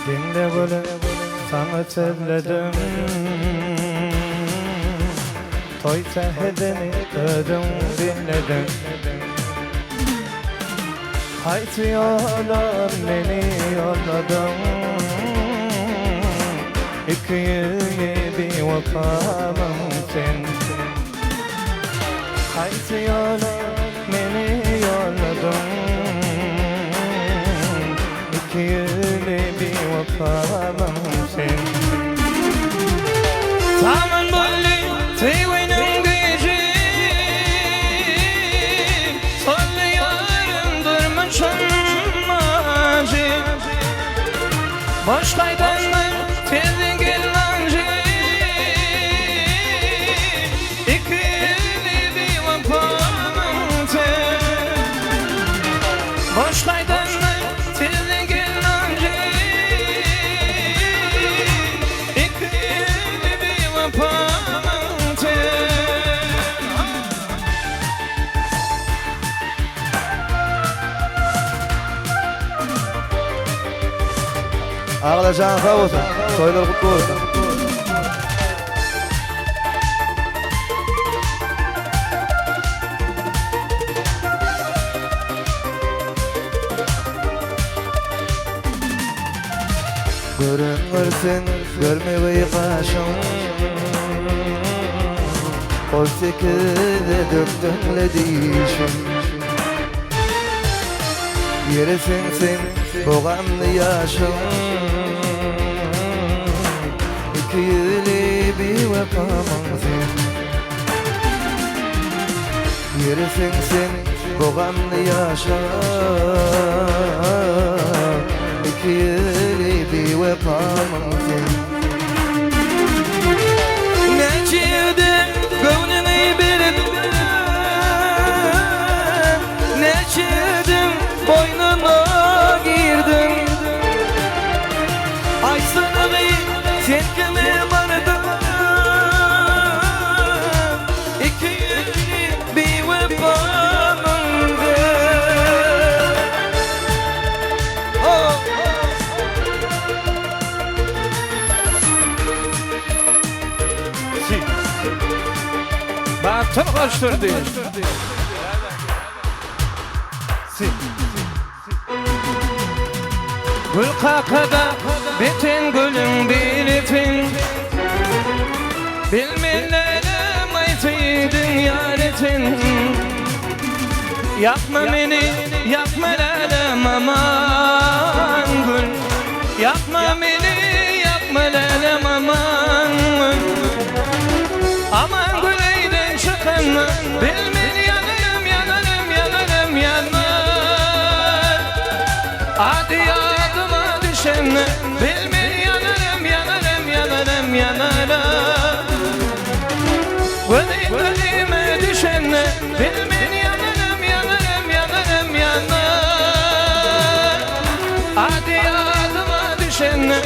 Diňle gülüm, saňa sözledim. Toý sähedini özüň diňlediň. Haýsy ýola meni ýolladyň? Ikiýüzli biwepamyň sen? Haýsy ýola meni ýolladyň? Ikiýüzli biwepamyň sen? Zaman boldy söýginiň güýji, Soldy ýarym durmuşym ajy. Boş gaýdandan tez gelnaljy, Ikiýüzli biwepamyň sen? Boş gaýdandan tez gelnaljy, Ikiýüzli biwepamyň sen? Agalar janyň sag bolsun. Toýlar gutly bolsun. Gören görseň görmegeý gaşyň Ol sekizde dökdüňle dişiň Ýere siňseň boganly ýaşyň Ikiýüzli biwepamyň sen Ýere siňseň boganly ýaşyň Ikiýüzli biwepamyň sen Näçe ýerde göwnüňi berdim Näçe ýerden boýnuna girdim Aýtsana gyz sen kime bardyň Ikiýüzli biwepamyň sen. Batyr goşdurdy. Gül kakada biten gülüň birisin. Bilmelerem aýtydyn ýarytyn. Ýakma meni, ýakma lälem aman gül. Ýakma meni, ýakma lälem aman gül. Aman gül öýden çykanda bilmen ýanarym, ýanarym, ýanarym, ýanar. Ady ýadyma düşende bilmen ýanarym, ýanarym, ýanarym, ýanarym. Gözi gözüme düşende bilmen ýanarym, ýanarym, ýanarym, ýanar. Ady ýadyma düşende.